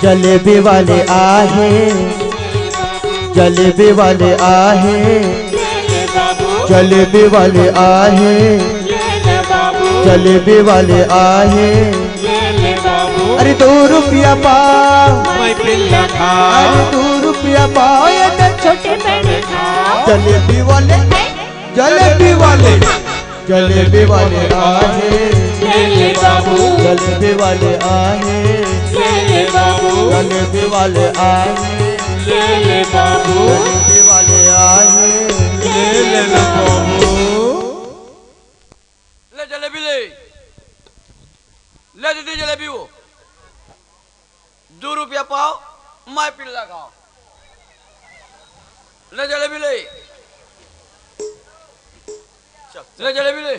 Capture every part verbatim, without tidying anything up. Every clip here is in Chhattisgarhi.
जलेबी वाले आहे, जलेबी वाले आहे, जलेबी वाले आहे, जलेबी वाले आहे। अरे दो रुपया पाव, मैं पिल्ला खाओ। अरे दो रुपया पाव, ये तो छोटे बड़े खाओ। जलेबी वाले, जलेबी वाले, जलेबी वाले आहे, ले ले बाबू। जलेबी वाले आहे, ले ले बाबू। जलेबी वाले आहे, ले ले बाबू। जलेबी वाले आहे, ले ले बाबू। ले जलेबी ले, ले दीदी जलेबी वो। दो रुपया पाव, मैं पिल्ला खाओ। ले जलेबी ले, ले जलेबी ले।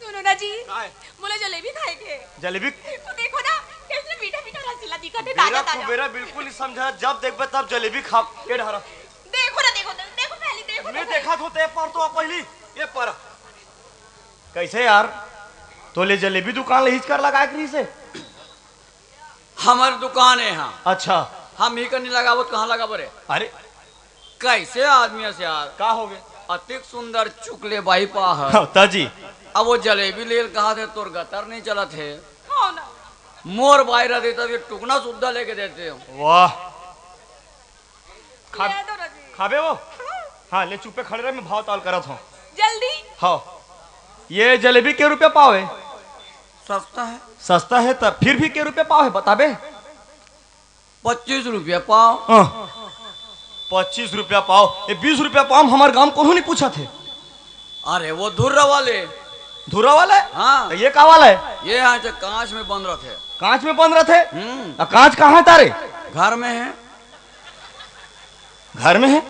सुनो ना जी, काय? मोला जलेबी खाए के। जलेबी? तो देखो ना, कैसे मीठा मीठा रसगुल्ला दिखत हे, ताजा ताजा। कुबेरा बिल्कुल नहीं समझा, जब देखबे तब जलेबी खा के ढारा। देखो ना, देखो, देखो पहले, देखो मैं तो देखा तो ते पर तो पहली, ये पर। कैसे यार? तोले जलेबी दुकान ले हिचकर लगा के रही से? हमर दुकान हे, हाँ। अच्छा। हम ही कर नहीं लगावत, कहाँ लगाबो रे? अरे। कैसे आदमी हे यार? का हो गए? अतिक सुंदर चुकले बाई पा है। हाँ, ताजी। अब वो जलेबी लेल कहा थे, तोर गतर नहीं चलत हे। हाँ ना। मोर बाई रहती तब ये टुकना सुद्धा लेके देते हो। वाह। खा-, ले दो ना जी। खाबे वो? हाँ। हाँ, ले चुप्पे खड़े रह, मैं भाव ताल करत हूँ। जल्दी। हाँ। ये जलेबी के रुपया पाव है? सस्ता है। सस्ता है तब फिर भी के रुपया पाव है बताबे? पच्चीस रुपया पाव। हाँ। पच्चीस रुपया पाव, ये बीस रुपया पाव हमारे गांव कोनो नहीं पूछा थे। अरे वो धुर्रा वाले। धुर्रा वाला है? हाँ। तो ये का वाला है? ये यहाँ से कांच में बंद रखे। कांच में बंद रखे? हम्म। आ, कांच कहाँ है तारे? घर में है। घर में है?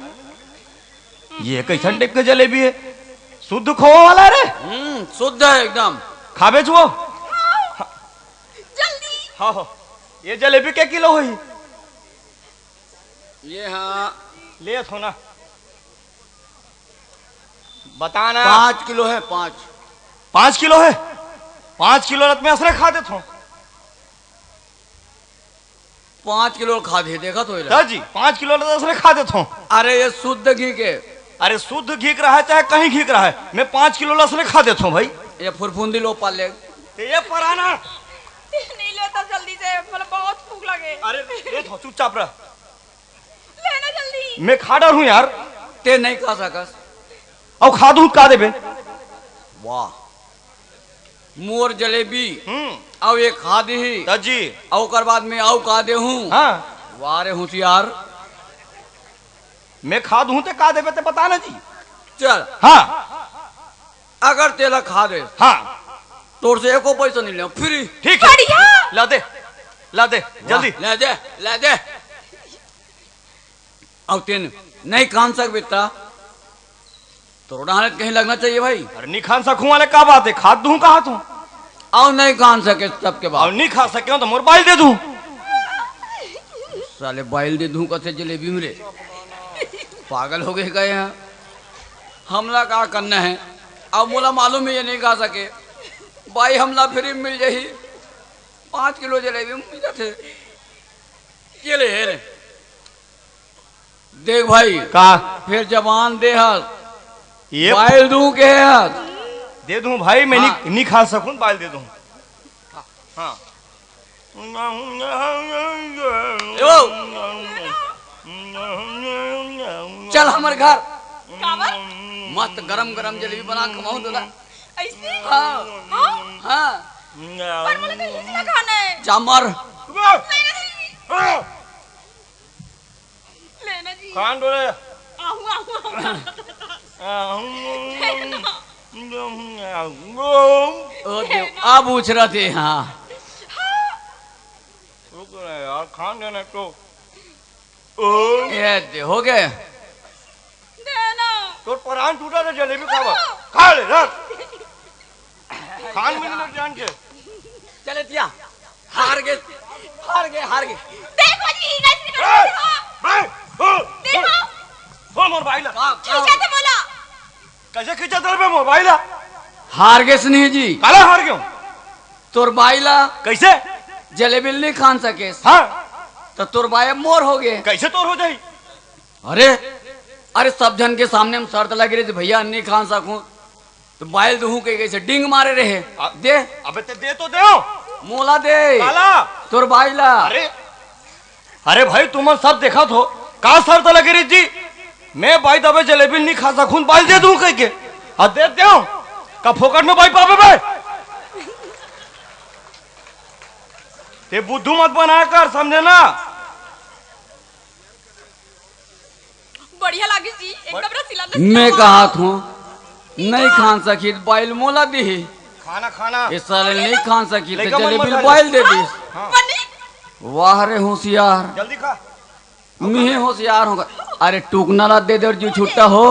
ये कैसन टाइप के जलेबी है? शुद्ध खोवा वाला है रे? हम्म, शुद्ध है एकदम। खाबे छुओ? जल्दी। हाँ हो। ये जलेबी के किलो होही? ये हाँ। ले थो ना। बता ना। पाँच किलो है, पाँच। पाँच किलो है? पाँच किलो रत में असरे खा देत हो। पाँच किलो खा दे, देखा तो एला। जी, पाँच किलो रत असरे खा देत हो। अरे ये शुद्ध घी के। अरे शुद्ध घी के रहा है चाहे कहीं घी के रहा है, मैं पाँच किलो असरे खा देत हो भाई। ये फुरफुंदी लो पाले। ते ये पराना। नहीं लेता जल्दी से, मतलब बहुत भूख लगे। अरे ले थो, चुपचाप रह। लेना जल्दी। मैं खा डर हूँ यार। ते नहीं खा सकस। अउ खा दूँ का देबे? वाह, मोर जलेबी। हम्म। अउ ये खा दीही। जी। अउ ओकर बाद में अउ का देहूँ? हाँ। वाह रे होशियार। मैं खा दूँ ते का देबे ते बता ना जी। चल। हाँ। अगर तेला खा दे। हाँ। तोर से एको पैसा नहीं ले, फ्री। ठीक है। बढ़िया। ला दे, ला दे, वाह, जल्दी। ले दे, ले दे। अब तेन नहीं कान सकबे त तोर डाहन कहीं लगना चाहिए भाई। अरे नहीं खान सकूं वाले का बात है, खा दूं कहा तू? अउ नहीं कान सके सबके बाद। अउ नहीं खा सके तो मोर बाइल दे दूं। साले बाइल दे दूं कथे जलेबी में रे। पागल हो गए का यहाँ? हमला का करना है? अब मोला मालूम है ये नहीं खा सके। बाई हमला फ्री में मिल जाही। पाँच किलो जलेबी मिल जाथे। ये ले, ये ले। देख भाई, का? फिर जबान दे हस। ये बाइल दूं के हस? दे दूं भाई, मैं हाँ। नहीं, नहीं खा सकूं, बाइल दे दूं। हाँ। यो। चल हमर घर। काबर? मस्त गरम गरम जलेबी बना के खवाऊं तोला। ऐसे? हाँ। हाँ? हाँ। पर मोला तो इही ला खाना है। चामर। नहीं, नहीं। लेना जी। खान दो रे। आहू, आहू, आहू। आहू। लेना। ओ देव, अब उछरत हे, हाँ। हाँ। रुक ना यार, खान देना तो। ओ। ये दे, हो गए। देना। तोर परान टूटा रे जलेबी खावा। खा ले, रख। खान में नहीं जान के। चले तिया। हार गए, हार गए, हार गए। देखो जी, इधर से ए, देखो। भाई, हो, देखो। हो, मोर बाइला। का, का? खींचा थे मोला। कैसे खींचा तेरे पे मोर बाइला? हार गए सुनिए जी। काला हार गयो? तोर बाइला। कैसे? जलेबी ल नहीं खान सकेस। हाँ। त तोर बाई अब मोर हो गे। कैसे तोर हो जाही? अरे, अरे, सब झन के सामने में शर्त लगे रहिस, भैया नहीं खान सकूं त बाई ल दूहूं कहिके अइसे डींग मारे रहे। आ, दे। अबे ते दे तो दे। मोला दे। काला? तोर बाई ला। अरे, अरे भाई, तुमन सब देखत हो, का शर्त लगे रहिस जी? मैं बाई दबे जलेबी नहीं खा सकूं, बाई ल दे दूं कहिके। आ दे देव, का फोकट में बाई पाबे बे? ते बुद्धू मत बनाया कर, समझे ना? बढ़िया लागिस जी, एकदम रसीला, रसीला। मैं कहात हूँ, नहीं खान सकी त बाई ल मोला दिही। खाना, खाना। ये साले नहीं खान सकी त लइका मन जलेबी मत ल बाई ल दे दिस। हाँ। बनी। वाह रे होशियार। जल्दी खा। मिही होशियार होगा। अरे टूकना ला दे दे अउ जी छुट्टा हो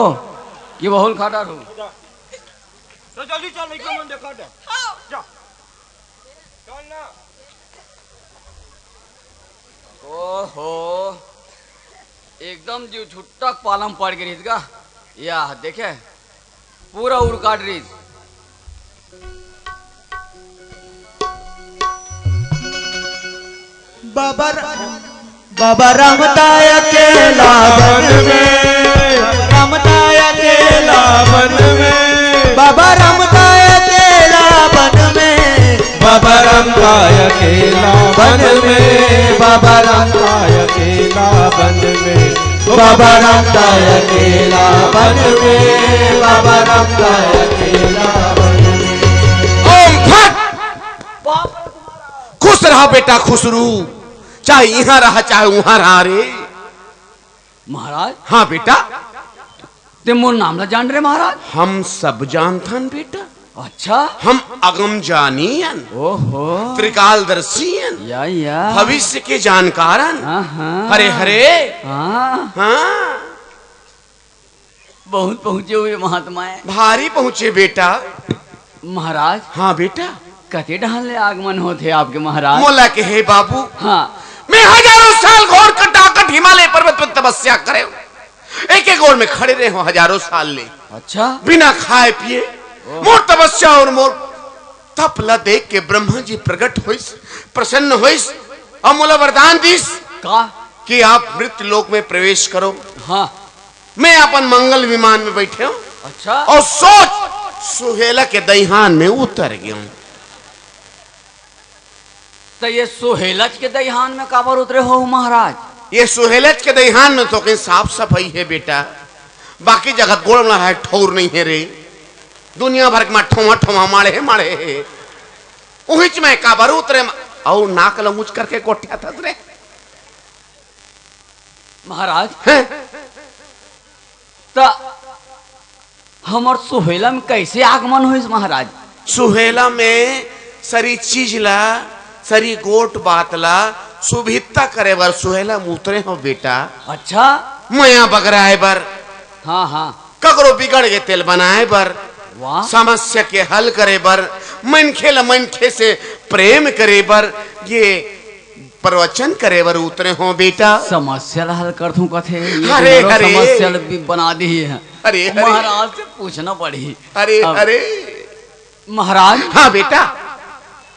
कि वहू ल खा डारहूं। तो जल्दी चल, लइका मन देखा दे। हाँ। जा। चल ना। ओहो, एकदम जी छुट्टा पालम पड़ गे रहिस गा। या देखे, पूरा उड़काट रहिस। बाबा र-, बाबा राम ताय अकेला बन में, बाबा राम ताय अकेला बन में, बाबा राम ताय अकेला बन में, बाबा राम ताय अकेला बन में, बाबा राम ताय अकेला बन में, बाबा राम ताय अकेला बन में, बाबा राम ताय अकेला बन में। ओम फट। खुश रहा बेटा, खुश रू, चाहे इहां रहा, चाहे उहां रहा रे। महाराज। हाँ बेटा। ते मोर नाम ला जान रे महाराज? हम सब जानथन बेटा। अच्छा। हम अगम जानी अन। ओहो। त्रिकालदर्शी अन। या, या। भविष्य के जानकार अन। हाँ, हाँ। हरे, हरे। हाँ। हाँ। बहुत पहुंचे हुए महात्मा है। भारी पहुंचे बेटा। महाराज। हाँ बेटा। कते डहन ले आगमन होथे आपके महाराज? मोला के हे बाबू। हाँ। मैं हजारों साल घोर कटाकट हिमालय पर्वत पर तपस्या करे हूँ। एक एक ओर में खड़े रहे हूँ हजारों साल ले। अच्छा। बिना खाए पिए। ओह। मोर तपस्या अउ मोर तप ला देख के ब्रह्मा जी प्रकट होइस, प्रसन्न होइस अउ मोला वरदान दिस का? कि आप मृत्यु लोक में प्रवेश करो। हाँ। मैं अपन मंगल विमान में बैठे हूँ। अच्छा। अउ सोच, सुहेला के दइहान में उतर गे हूँ। त ये सुहेलच के दइहान में काबर उतरे हो महाराज? ये सुहेलच के दइहान में तो कहीं साफ सफाई हे बेटा, बाकी जगह गोड़ में है ठौर नहीं हे रे। दुनिया भर के मा ठोमा ठोमा माड़े हे, माड़े हे। उहिच में काबर उतरे म-, अउ नाक ल ऊंच करके गोठियाथस रे। महाराज। हैं? त हमर सुहेला में कैसे आगमन होइस महाराज? सुहेला में सरी चीज ला, सरी गोठ बात ला सुभिता करे बर सुहेला में उतरे हो बेटा। अच्छा। मया बगराए बर। हाँ, हाँ। ककरो बिगड़ गे तेला बनाए बर। वाह। समस्या के हल करे बर, मनखे ला मनखे से प्रेम करे बर, ये प्रवचन करे बर उतरे हो बेटा। समस्या ला हल करथूं कथे, ये अरे, तो अरे। समस्या ला भी बना दी है। अरे, अरे। महाराज से पूछना पड़ी। अरे, अब अरे। महाराज। हाँ बेटा।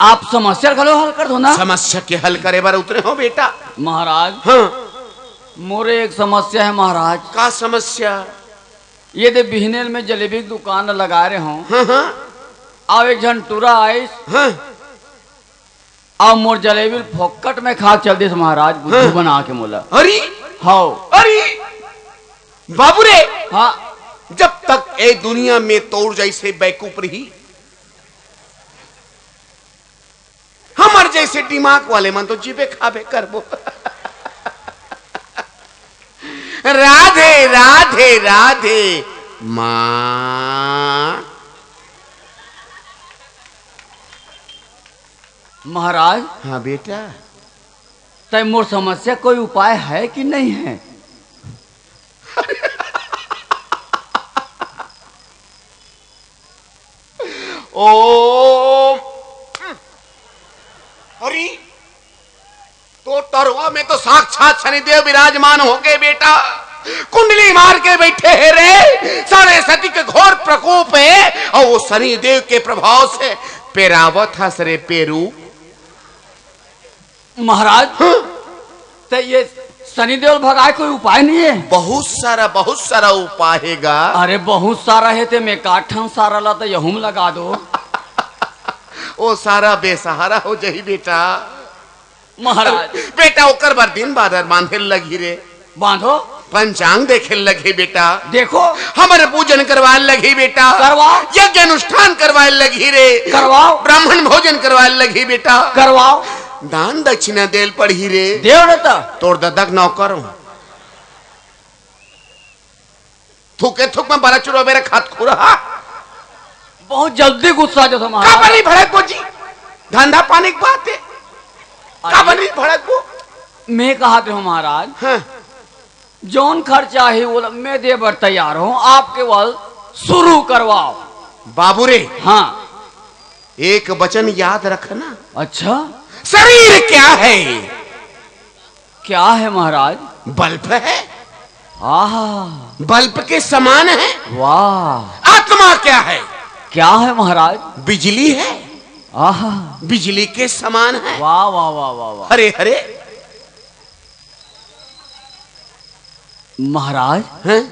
आप समस्या घलो हल करथो ना? समस्या के हल करे बर उतरे हो बेटा। महाराज। हाँ। मोरे एक समस्या है महाराज। का समस्या? ये दे बिहनेल में जलेबी के दुकान लगाए रहे हो। हाँ, हाँ। अब एक झन टूरा आइस। हाँ। अउ मोर जलेबी ल फोकट में खा चल दिस महाराज, बुद्धू हाँ। बना के मोला। अरे! हाव। अरे! बाबू रे! हाँ। जब तक ए दुनिया में तोर जइसे बैकूफ रही, हमर जइसे दिमाग वाले मन तो जीबे खाबे करबो। राधे, राधे, राधे, माँ। महाराज। हाँ बेटा। तय मोर समस्या कोई उपाय है कि नहीं है? ओम। अरे, तो टरवा में तो साक्षात शनिदेव विराजमान हो गए बेटा। कुंडली मार के बैठे हैं रे। साढ़े सती के घोर प्रकोप है और वो शनिदेव के प्रभाव से पेरावत हस रे पेरू। महाराज, हाँ? त ये सनी देओल भगाए कोई उपाय नहीं है? बहुत सारा, बहुत सारा उपाय हे गा। अरे, बहुत सारा हे, ते में का ठन सारा ला त यहूँ म लगा दो। ओ सारा बेसहारा हो जाही बेटा। महाराज। बेटा, ओकर बर दिन बादर बांधे लगही रे। बांधो। पंचांग देखे लगही बेटा। देखो। हमर पूजन करवाए लगही बेटा। करवाओ। यज्ञ अनुष्ठान करवाए लगही रे। करवाओ। ब्राह्मण भोजन करवाए लगही बेटा। करवाओ। दान दक्षिणा देल पड़ही रे। देव न त। तोर ददा के नौकर हूँ। थूके थूक में बरा चुरो बेरे खात खुरा। बहुत जल्दी गुस्सा जो था का महाराज। बनी भड़क को जी? धंधा पानी की बात है। का अरे, बनी भड़क को? मैं कहा थे हूँ महाराज, हाँ। जौन खर्चा है वो मैं दे बर तैयार हूँ, आप केवल शुरू करवाओ। बाबू रे, हाँ। एक वचन याद रखना। अच्छा? शरीर क्या है? क्या है महाराज? बल्ब है। आहा। बल्ब के समान है। वाह। आत्मा क्या है? क्या है महाराज? बिजली है। आहा। बिजली के समान है। वाह, वाह, वाह, वाह, वाह। हरे हरे। महाराज, हैं?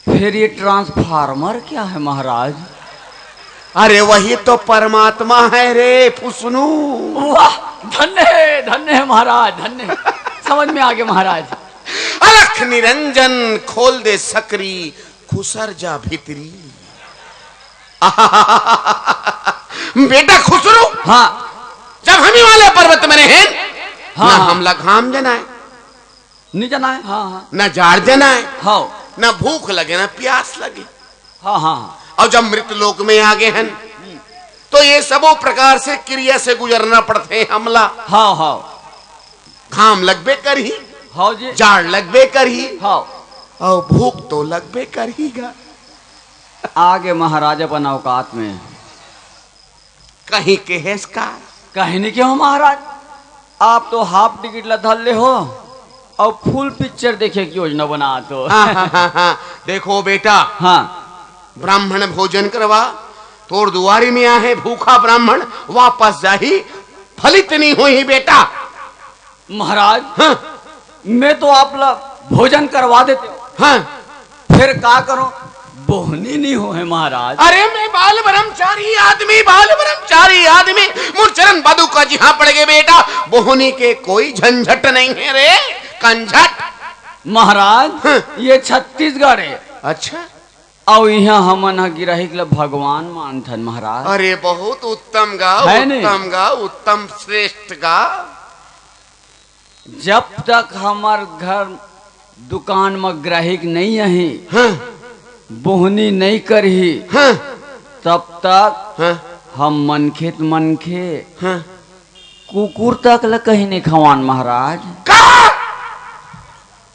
फिर ये ट्रांसफार्मर क्या है महाराज? अरे वही तो परमात्मा है रे फुसनू। वाह, धन्य है, धन्य है महाराज, धन्य है। समझ में आ गया महाराज। अलख निरंजन खोल दे सकरी, खुसर जा भीतरी। बेटा खुसरू, हाँ। जब हम हिमालय पर्वत में रहेन, हाँ, ना हाँ। हमला घाम जनाए, नहीं जनाए, हाँ, हाँ। ना जाड़ जनाए, हाँ। ना भूख लगे, ना प्यास लगे। हाँ, हाँ, हाँ। अउ जब मृत लोक में आ गे हन, तो ये सबो प्रकार से क्रिया से गुजरना पड़थे हमला। हाँ, हाँ। घाम लगबे करही, हाँ जी। जाड़ लगबे करही, हाँ। अउ भूख तो लगबे करही गा। आ गे महाराज अपन औकात में। कहीं केहेस का? कहीं नहीं केहों महाराज, आप तो हाफ टिकट ला धर ले हो अउ फुल पिक्चर देखे के योजना बनात हो। हाँ, हाँ, हाँ, हाँ। देखो बेटा, हाँ। ब्राह्मण भोजन करवा, तोर दुआरी में आहे भूखा ब्राह्मण, वापस जाही, फलित नहीं होही बेटा। महाराज, हाँ। मैं तो आप ला भोजन करवा देते हो। हाँ। फिर का करो, बोहनी नहीं हो है महाराज। अरे मैं बाल ब्रह्मचारी आदमी, बाल ब्रह्मचारी आदमी, मोर चरण पादुका जिहाँ पड़ गए बेटा, बोहनी के कोई झंझट नहीं है रे, कंझट। महाराज, हाँ। ये छत्तीसगढ़ है। अच्छा। अउ इहाँ हमन ह गिरहिक ल भगवान मानथन महाराज। अरे बहुत उत्तम गा, है नहीं? उत्तम गा, उत्तम श्रेष्ठ गा। जब तक हमर घर दुकान म ग्राहिक नइ आही, हाँ। बोहनी नइ करही, हाँ। तब तक हाँ। हम मनखे त मनखे, हाँ। कुकुर तक ल कहीं नइ खवान महाराज। का?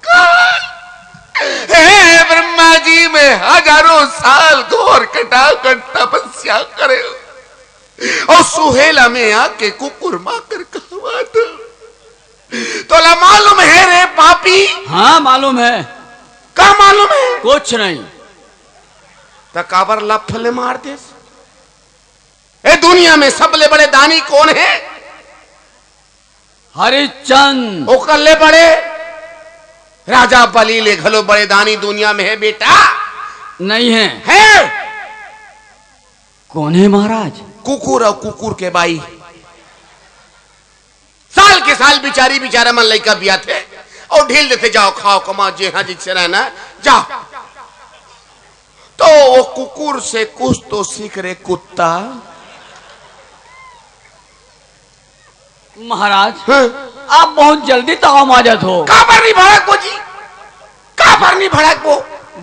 का? हे ब्रह्मा जी, मैं हजारों साल घोर कटाकट तपस्या करे अउ सुहेला में आके कुकुर माकर कहवात। तोला मालूम है रे पापी? हाँ, मालूम है। का मालूम है? कुछ नहीं। त काबर लफ ले मार देस? ए दुनिया में सबले बड़े दानी कोन हे? हरिश्चंद। ओकर ले बड़े राजा बलि ले घलो बड़े दानी दुनिया में हे बेटा। नहीं है। हे। कोन हे महाराज? कुकुर अउ कुकुर के बाई। साल के साल बिचारी बिचारा मन लइका बियाथे अउ ढील देथे, जाओ खाओ कमाओ, जेहाँ जिसे रहना जाओ। तो वो कुकुर से कुछ तो सीख रे कुत्ता। महाराज, हाँ। आप बहुत जल्दी ताव मा जात हो। काबर नहीं भड़कबो जी? काबर नहीं भड़कबो?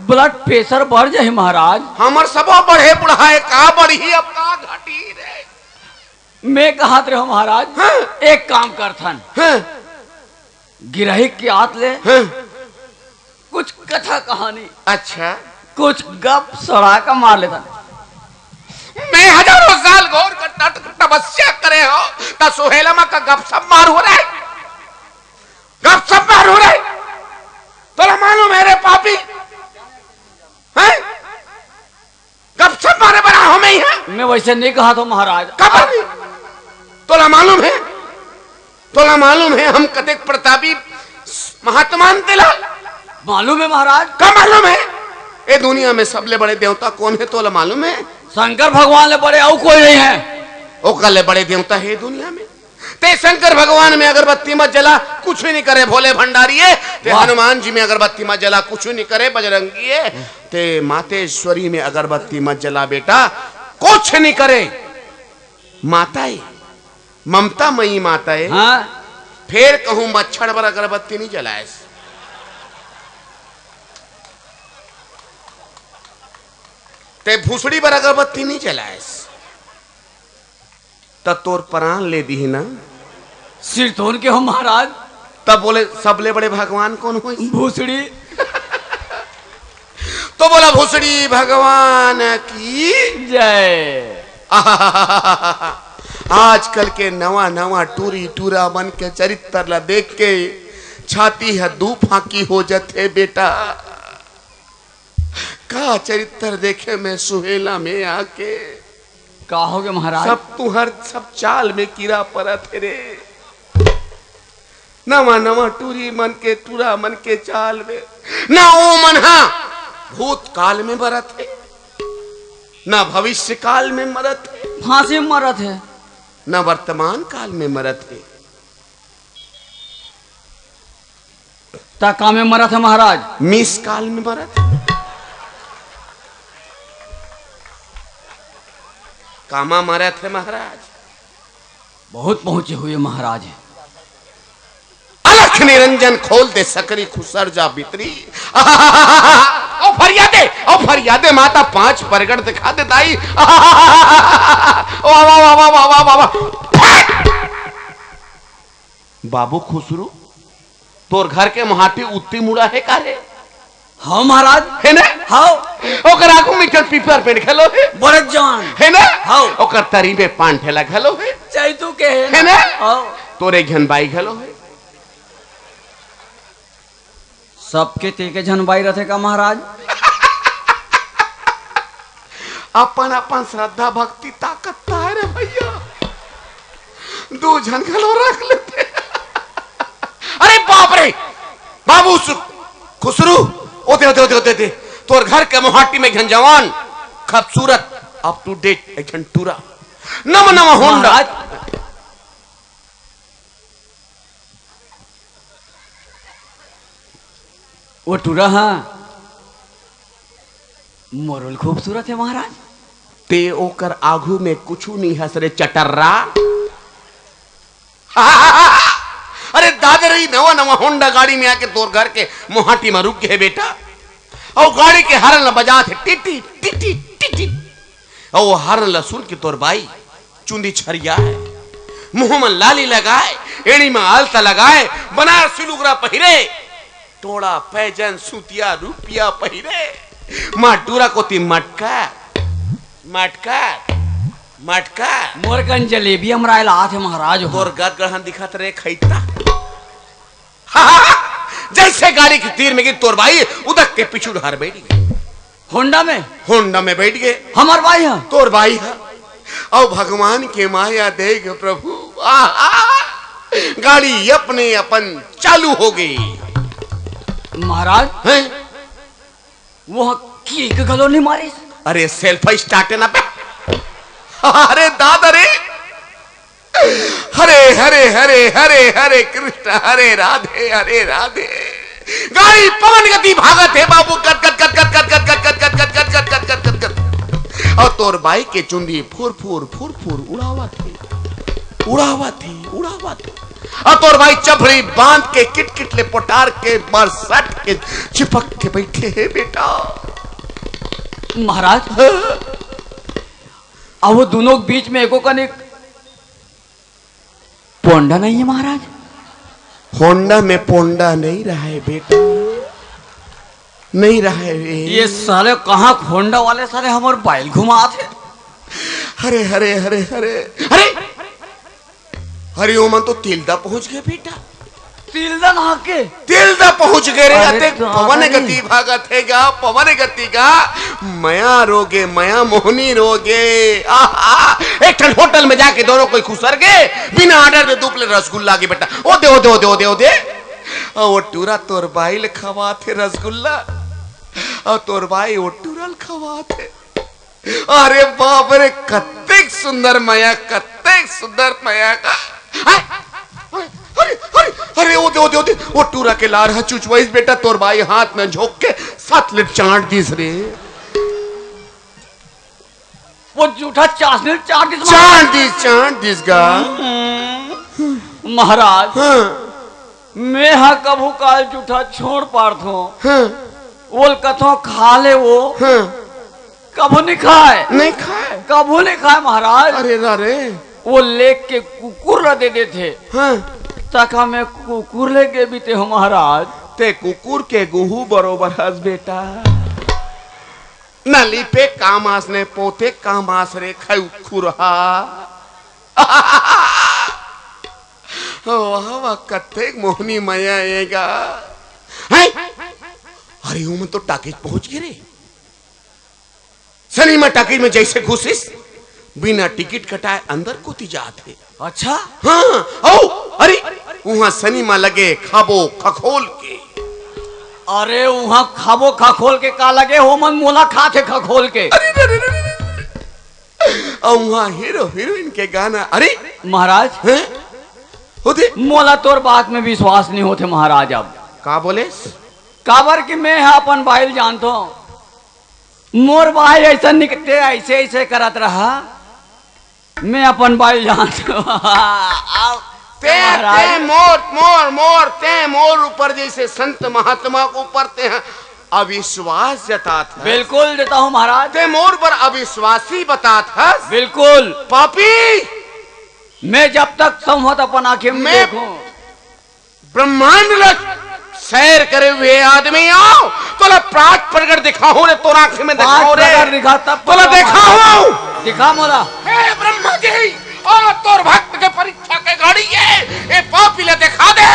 ब्लड प्रेशर बढ़ जाही महाराज। हमर सबो बढ़े बुढ़ाए, का बढ़ही अब का घटी रे? मैं कहत रहे हूँ महाराज, हाँ। एक काम करथन। हाँ। गिरहिक के आत ले हाँ। कुछ कथा कहानी, अच्छा। कुछ गप सड़ाका मार लेथन। मैं हजारों साल घोर कटाकट तपस्या करे हूँ, त सुहेला मा का गपशप मारहूँ रे, गपशप मारहूँ रे। तोला मालूम है रे पापी, हैं? गपशप मारे बर आए हँव मैं इहाँ। मैं वैसे नहीं कहत हूँ महाराज। काबर नहीं? तोला मालूम है? तोला मालूम हे हम कतेक प्रतापी महात्मा हन तेला? मालूम हे महाराज। का मालूम हे? ए दुनिया में सबले बड़े देवता कोन हे तोला मालूम हे? शंकर भगवान ले बड़े अउ कोई नहीं हे। ओकर ले बड़े देवता हे दुनिया में। ते शंकर भगवान में अगरबत्ती मत जला, कुछ नहीं करे भोले भंडारी ए। ते वाह। हनुमान जी में अगरबत्ती मत जला, कुछ नहीं करे बजरंगी ए। ते मातेश्वरी में अगरबत्ती मत जला बेटा, कुछ नहीं करे। माता ए, ममता मई माता ए। हाँ। फेर कहूं मच्छर बर अगरबत्ती नहीं जलाएस, ते भूसड़ी बर अगरबत्ती नहीं जलाएस, त तोर प्राण ले दीही ना। सिरतोन के हो महाराज। तब बोले, सबले बड़े भगवान कोन होइस? भूसड़ी। तो बोला, भूसड़ी भगवान की जय। आजकल के नवा नवा टूरी टूरा मन के चरित्र ला देख के छाती ह दू फांकी हो जथे बेटा। का चरित्र देखे में सुहेला में आके। का होगे महाराज? सब तुहर सब चाल में कीरा परत हे रे। नवा नवा टूरी मन के टूरा मन के चाल में ना ओ मन हा भूतकाल में मरत हे, ना भविष्य काल में मरत हे, फांसी में मरत हे। ना वर्तमान काल में मरत हे। त का में मरत हे महाराज? मिस काल में मरत हे। कामा मरत हे महाराज? बहुत पहुंचे हुए महाराज। अलख निरंजन खोल दे सकरी खुसर जा भीतरी। ओ फरियादे, ओ फरियादे माता पांच परगट दिखा दे दाई। वाह, वाह, वाह। बाबू खुसरू, तोर घर के मोहाटी उत्ती मुड़ा हे का रे? हव महाराज। हे ना? हव। ओकर आगू में एक ठन पीपर पेड़ घलो हे। बड़े जान। हे ना? हव। ओकर तरी में पान ठेला घलो हे। चैतू के हे हे ना? ना? हव। तोर एक झन बाई घलो हे। सबके ते के झन बाई रथे का महाराज? अपन अपन श्रद्धा भक्ति ताकत ताय रे भैया, दू झन घलो रख लेते। अरे बाप रे, बाबू सु-, खुसरू, ओ दे, ओ दे, ओ दे, ओ दे, ओ दे। तोर घर के मोहाटी में घन जवान, खूबसूरत, up to date, एक झन टूरा, नवा नवा होंडा। महाराज, ओ टूरा हा मोर ले खूबसूरत हे महाराज। ते ओकर आगू में कुछु नहीं हस रे चटर्रा। अरे दादरई नवा नवा होंडा गाड़ी में आके तोर घर के मोहाटी में रुक गे बेटा। अउ गाड़ी के हरन ल बजात हे टिटी टिटी टिटी। अउ हरन ल सुन के तोर बाई चुंदी छरियाय, मुंह म लाली लगाय, एड़ी म आलता लगाय, बनारसी लुगरा पहिरे, टोड़ा पैजन सूतिया रूपिया पहिरे, माँ टूरा कोती मटका, मटका, मटका। मोर कन जलेबी अमराय ल आथे महाराज हो। तोर गदगढ़न दिखत रे खैता। जैसे गाड़ी के तीर में गिर तोर बाई उदक के पीछू डहर बैठ गे। होंडा में? होंडा में बैठ गे। हमर बाई ह? तोर बाई ह। अउ भगवान के माया देख प्रभु, आहा! गाड़ी अपने अपन चालू हो गे। महाराज, हैं? वो किक घलो नहीं मारिस। अरे self start हे ना बे। अरे दादा रे, हरे हरे हरे हरे हरे कृष्ण, हरे राधे हरे राधे। गाड़ी पवन गति भागत हे बाबू, कट कट कट कट कट कट कट कट कट कट कट कट कट कट कट कट। अउ तोर बाई के चुंदी फुर फुर फुर फुर उड़ावत हे, उड़ावत हे, उड़ावत हे। अउ तोर बाई चभरी बांध के किटकिट ले पोटार के मार सट के चिपक के बैठे हे बेटा। महाराज, हाँ? अब वो दोनों के बीच में एको कनिक पोंडा नहीं है महाराज। होंडा में पोंडा नहीं रहा है बेटा, नहीं रहा है। ये साले कहाँ होंडा वाले साले हमर बाइल घुमात हे। हरे हरे हरे हरे हरे हरे, ओमन तो तिल्दा पहुंच गे बेटा। तिल्दा नहा के? तिल्दा पहुंच गे रे, अरे अतेक तो पवन अरे। गति भागत हे गा, पवन गति गा, मया रोगे, मया मोहनी रोगे। आहा, एक ठन होटल में जाके दोनों कोई खुसर गे, बिना ऑर्डर दे दू प्लेट रसगुल्ला के बेटा। ओ दे, ओ दे, ओ दे, ओ दे, ओ दे। अउ ओ टूरा तोर बाई ल खवाथे रसगुल्ला, अउ तोर बाई ओ टूरा ल खवाथे। अरे बाप रे, कतेक सुंदर मया, कतेक सुंदर मया का। अरे, अरे, अरे, अरे, ओ दे, ओ दे, ओ दे, ओ टूरा के लार ह चुचवाइस बेटा, तोर बाई हाथ में झोंक के सात ले चांट दिस रे। वो जूठा चासनी चांट दिस महाराज। चांट दिस, चांट दिस गा। हम्म, महाराज, हाँ। मैं हा कभू काल जूठा छोड़ पारथों। हाँ। ओल कथों खा ले वो। हाँ। कभू नहीं खाए। नहीं खाए। कभू नहीं खाए महाराज। अरे रा रे। वो लेग के कुकुर ला दे देथे। हाँ। तका मैं कुकुर ले गे बीते हो महाराज। ते कुकुर के गुहू बरोबर हस बेटा। न लीपे का मास, न पोते का मास रे खऊ खुरहा। वाह, वाह, कतेक मोहनी मया ए गा। हैं? अरे, ओमन तो टाकीज पहुंच गे रे। सिनेमा टाकीज में जइसे घुसिस, बिना टिकट कटाए अंदर कोती जात हे। अच्छा? हाँ, अउ, अरे, उहाँ सिनेमा लगे खाबो खखोल के। अरे, उहाँ खाबो खखोल के का लगे, ओमन मोला खाथे खखोल के। अरे, अरे, अरे, अरे, अरे। अउ उहाँ हीरो हीरोइन के गाना, अरे। महाराज, हैं? होथे? मोला तोर बात में विश्वास नहीं होथे महाराज। अब का बोलेस? काबर कि मैं हा अपन बाई ल जानथों। मोर बाई ऐसा निकते, ऐसे, ऐसे करत रहा। मैं अपन बाई ल जानथों। अब ते, महाराज। ते मोर, मोर, मोर, ते मोर ऊपर जइसे संत महात्मा के ऊपर ते हा अविश्वास जतात हस। बिल्कुल जताहूं महाराज। ते मोर बर अविश्वासी बतात हस। बिल्कुल। पापी। मैं जब तक संवत अपन आंखें में मैं देखूं। ब्रह्मांड ल सैर करे हुए आदमी आव, तोला प्राक प्रगट दिखाहूं रे, तोर आंखें में दिखाहूं रे। प्रगट दिखा, तब तोला पता दिखाहूं। दिखा मोला। हे ब्रह्मा जी, ओ तोर भक्त के परीक्षा के घड़ी ए, ए पापी ल दिखा दे।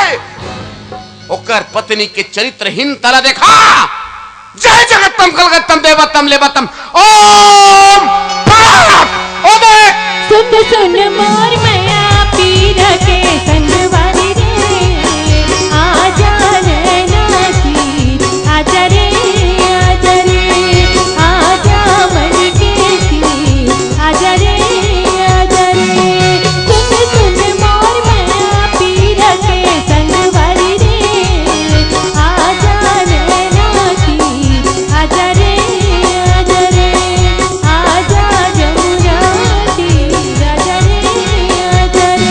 ओकर पत्नी के चरित्रहीनता ला देखा। जय जगत्तम कलगत्तम देवत्तम लेवत्तम। ओम फट। ओ देख। सुन सुन मोर मया पीरा के संगवारी रे, आजा नैना की, आजा रे, आजा रे, आजा मन के की, आजा रे, आजा रे। सुन सुन मोर मया पीरा के संगवारी रे, आजा नैना की, आजा रे, आजा रे, आजा जमुना तीर, आजा रे, आजा रे।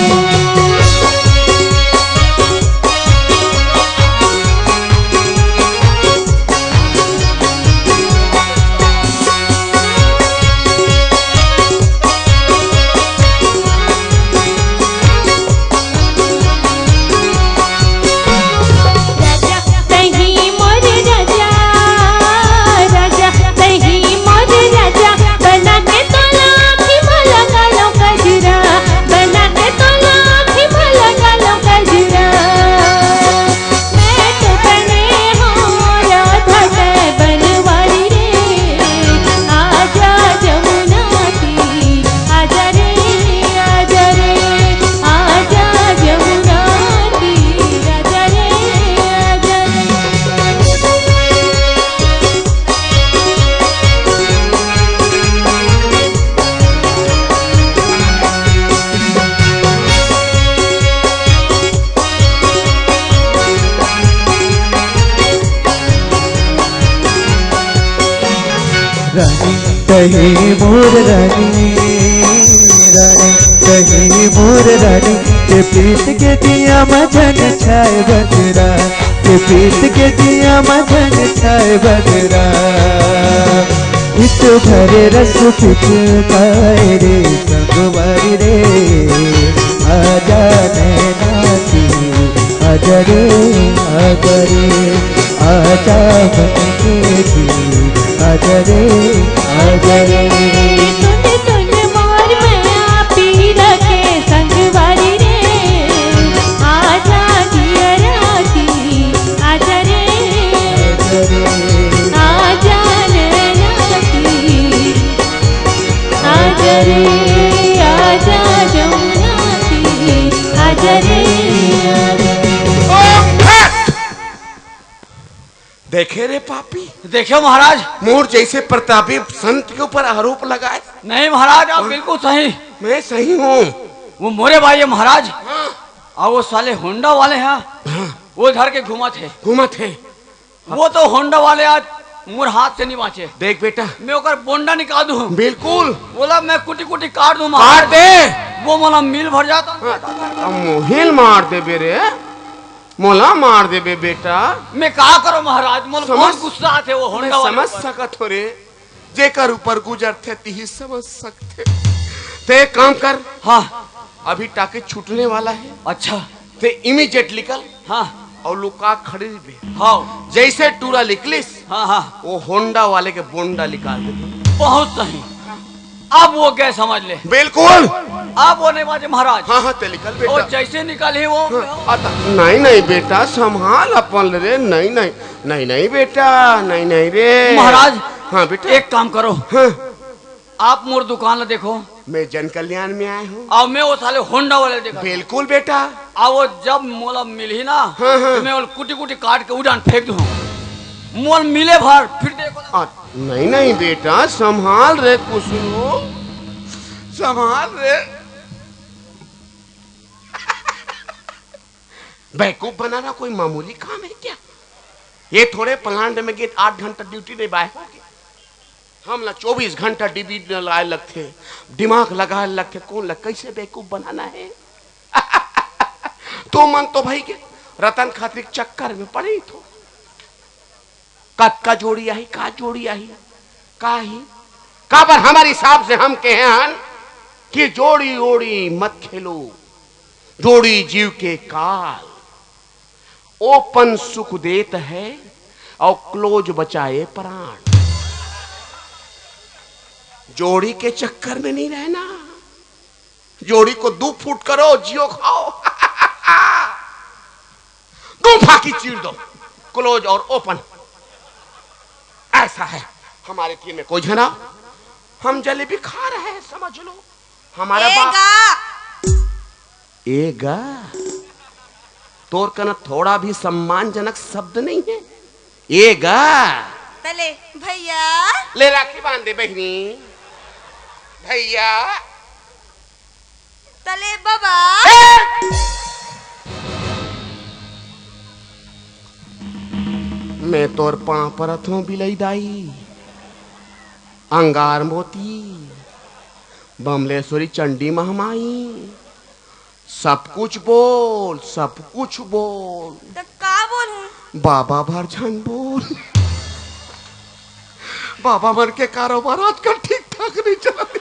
राजा, तहीं मोर राजा, राजा, तहीं मोर राजा, बना के तोला आँखी मा लगा लो कजरा, बना के तोला आँखी मा लगा लो कजरा। मैं तो बने हूँ राधा के बनवारी रे, आजा जमुना तीर, आजा रे, आजा रे, आजा जमुना तीर, आजा रे, आजा रे। रानी तहीं मोर रानी, रानी तहीं मोर रानी, के प्रीत के दिया मा झन छाय बदरा, के प्रीत के दिया मा झन छाय बदरा। हित भरे रस पिचुकाय रे संगवारी रे, आजा नैना की, आजा रे, आजा रे, आजा मन के की, आजा रे, आजा रे। सुन सुन मोर मया पीरा के संगवारी रे, आजा जियरा देखे रे पापी, देखे महाराज। मोर जैसे प्रतापी संत के ऊपर आरोप लगाए। नहीं महाराज, आप बिल्कुल सही। मैं सही हूँ। वो मोरे भाई है महाराज। हाँ। और वो साले होंडा वाले हैं, हाँ। वो धर के घूमत हे। घूमत हे। वो तो होंडा वाले आज मोर हाथ से नहीं बाँचे। देख बेटा। मैं ओकर बोंडा निकाल दूँ। बिल्कुल। बोला मैं कुटी कुटी काट दूँ काट महाराज। दे। वो मोला मिल भर जाता। हाँ, अब मोहिल मार देबे रे, मोला मार देबे बेटा। मैं का करो महाराज, मोला समझ, बहुत गुस्सा आथे वो मैं होंडा वाले समझ ऊपर। सकत हो रे, जेकर ऊपर गुजरथे तिही समझ सकथे। ते एक काम कर, हाँ। अभी टाके छूटने वाला है। अच्छा। ते immediate निकल। हाँ। और लुका खड़ी बे। हाँ। जैसे टूरा निकलिस, हाँ, हाँ। वो होंडा वाले के बोंडा निकाल दे। बहुत सही। अब वो गए समझ ले। बिल्कुल। अब वो नहीं बाँचे महाराज। हाँ, हाँ, ते निकल बेटा। वो जैसे निकल ही वो हाँ, आता। नहीं, नहीं बेटा, संभाल अपन रे। नहीं, नहीं, नहीं, नहीं बेटा, नहीं, नहीं रे। महाराज, हाँ बेटा। एक काम करो। हाँ। आप मोर दुकान ला देखो। मैं जन कल्याण में आया हूँ। और मैं वो साले होंडा वाले देखा। बिल्कुल बेटा। और वो जब मोला मिलही ना, हाँ, हाँ। तो मैं वो कुटी कुटी काट के उड़ान फेंक दूँ। मोल मिले भर, फिर देखो ना। आ, नहीं, नहीं बेटा, संभाल रे कुसुम, संभाल रे। बेवकूफ बनाना कोई मामूली काम है क्या? ये थोड़े प्लांट में गे त आठ घंटा ड्यूटी नहीं बाय होगे। हमला चौबीस घंटा ड्यूटी लगाए लगथे, दिमाग लगाए लगथे, कौन लग कैसे बेवकूफ बनाना है। तो मन तो भाई के रतन खत्री के चक्कर में पड़े ही थो। कतका जोड़ी आही, का जोड़ी आही, का ही? काबर हमर हिसाब से हम कहे हन कि जोड़ी ओड़ी मत खेलो, जोड़ी जीव के काल। ओपन सुख देत है और क्लोज बचाए प्राण। जोड़ी के चक्कर में नहीं रहना। जोड़ी को दो फुट करो, जियो खाओ। दो फाकी चीर दो, क्लोज और ओपन। ऐसा है हमारे तीन में कोई झना। हम जलेबी खा रहे हैं, समझ लो। हमारा ए बाप गा। ए गा। तोर कना थोड़ा भी सम्मानजनक शब्द नहीं है। ए गा। तले भैया। ले राखी बांध दे बहिनी। भैया। तले बाबा। ए! मैं तोर पांव परत हूँ बिलई दाई, अंगार मोती, बमलेश्वरी चंडी महमाई, सब कुछ बोल, सब कुछ बोल। त का बोलूं? बाबा भर झन बोल। बाबा मन के कारोबार आजकल ठीक ठाक नहीं चलत।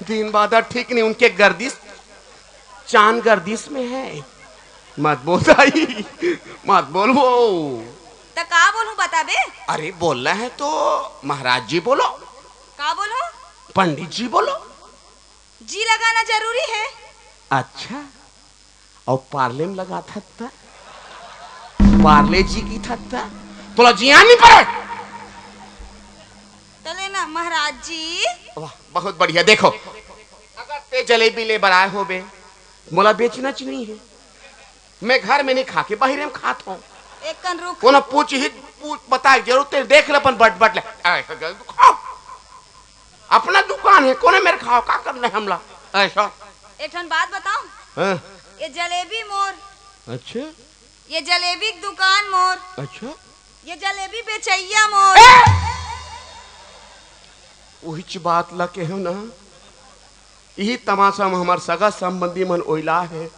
दिन बादर ठीक नहीं, उनके गर्दिश चांद गर्दिश में है। मत बोल दाई, मत बोल वो। त का बोलूं बताबे? अरे बोलना है तो महाराज जी बोलो। का बोलूं? पंडित जी बोलो। जी लगाना जरूरी है। अच्छा, और पार्ले में लगा था त? पार्ले जी की था त? तोला जिया नहीं पड़े। तले ना महाराज जी। वाह, बहुत बढ़िया। देखो, अगर ते जलेबी ले बर आए होबे, मोला बेचना च नहीं है। मैं घर में नहीं खा के बाहर में खात हूँ। एक कन रुक। कोनो पूछ ही पूछ, बता जरूर, ते देख ले अपन बट बट ले। ऐसा जल्दी खाओ। अपना दुकान है, कोने मेर खाओ, का करना है हमला? ऐसा। एक ठन बात बताऊं? हाँ। ये जलेबी मोर। अच्छा। ये जलेबी की दुकान मोर। अच्छा। ये जलेबी बेचैया मोर। ए! उहिच बात ला कहो ना, यही तमाशा में हमार सगा संबंधी मन ओइला है।